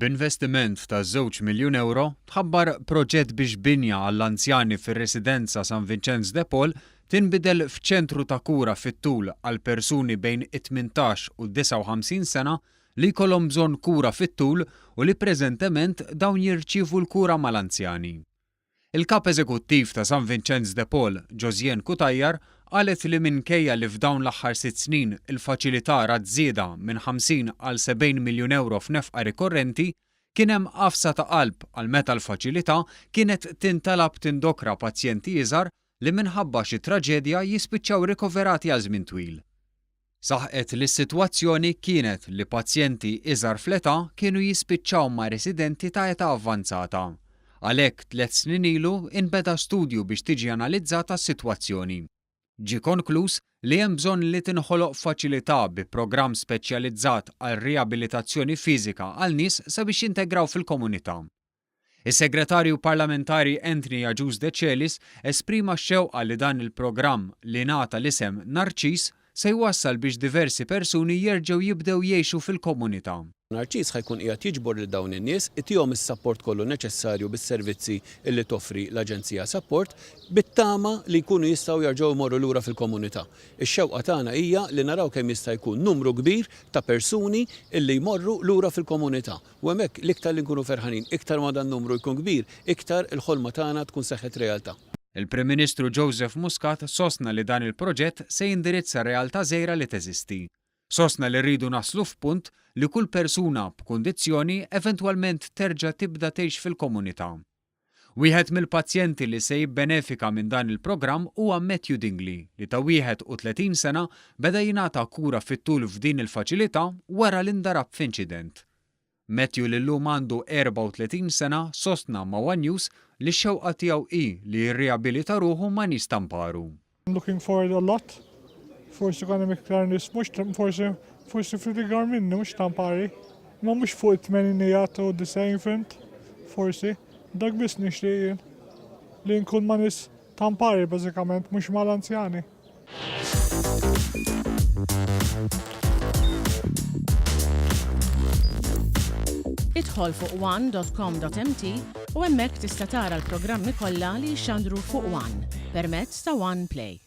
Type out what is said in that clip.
B'investiment ta' żewġ miljun ewro, tħabbar proġett biex binja għall-anzjani fir-Residenza San Vinċenz de Paul tinbidel f'ċentru ta' kura fit-tul għal persuni bejn it-18 u 59 sena li jkollhom bżonn kura fit-tul u li preżentement dawn jirċievu l-kura mal-anzjani. Il-Kap Eżekuttiv ta' San Vinċenz de Paul, Josianne Cutajar, qalet li minkejja li f'dawn l-aħħar sitt snin il-faċilità rat żieda minn 50 għal 70 miljun ewro f'nefqa rikorrenti, kien hemm għafsa ta' qalb għal meta l-faċilità kienet tintalab tindokra pazjenti iżgħar li minħabba xi traġedja jispiċċaw rikoverati għal żmien twil. Saħqet li s-sitwazzjoni kienet li pazjenti iżgħar fl-età kienu jispiċċaw ma' residenti ta' età avvanzata. Għalhekk tlett snin ilu inbeda studju biex tiġi analizzata s-sitwazzjoni. Ġie konkluż li hemm bżonn li tinħoloq faċilità bi programm speċjalizzat għal riabilitazzjoni fiżika għal nies sabiex jintegraw fil-komunità. Is-Segretarju Parlamentari Anthony Agius Decelis esprima x-xewqa li dan il-programm li ngħata l-isem Narċis se jwassal biex diversi persuni jerġgħu jibdew jgħixu fil-komunità. Narċis ħa jkun qiegħed jiġbor lil dawn in-nies, itihom is-sapport kollu neċessarju bis-servizzi li toffri l-Aġenzija Sapport, bit-tama li jkunu jistgħu jerġgħu jmorru lura fil-komunità. Ix-xewqa tagħna hija li naraw kemm jista' jkun numru kbir ta' persuni li jmorru lura fil-komunità. U hemmhekk l-iktar li nkunu ferħanin, iktar ma dan numru jkun kbir, iktar il-ħolma tagħna tkun seħħet realtà. Il-Prim Ministru Joseph Muscat sostna li dan il-proġett se jindirizza realtà żgħira li teżisti. Sostna li rridu naslu f'punt li kull persuna b'kundizzjoni eventwalment terġa' tibda tgħix fil-komunità. Wieħed mill-pazjenti li se jibbenefika minn dan il-programm huwa Matthew Dingli li ta' 31 sena beda jingħata kura fit-tul f'din il-faċilità wara li ndarab f'inċident. Matthew li llum għandu 34 sena sostna ma' one News li x-xewqa tiegħu hi li jirriabilita ruħu ma' nies ta' mparu. I'm looking forward a lot. Forsi jkun hemm iktar nies mhux forsi forsi ftit ikbar minni mhux tampari. Imma mhux fuq it-tmeninijat u 90 fhimt? Forsi. Dak biss nixtieq jien. Li nkun ma' nies tampari bażikament mhux mal-anzjani. Idħol fuq one.com.mt u hemmhekk tista' tara l-programmi kollha li jixxandru fuq One permezz ta' One Play.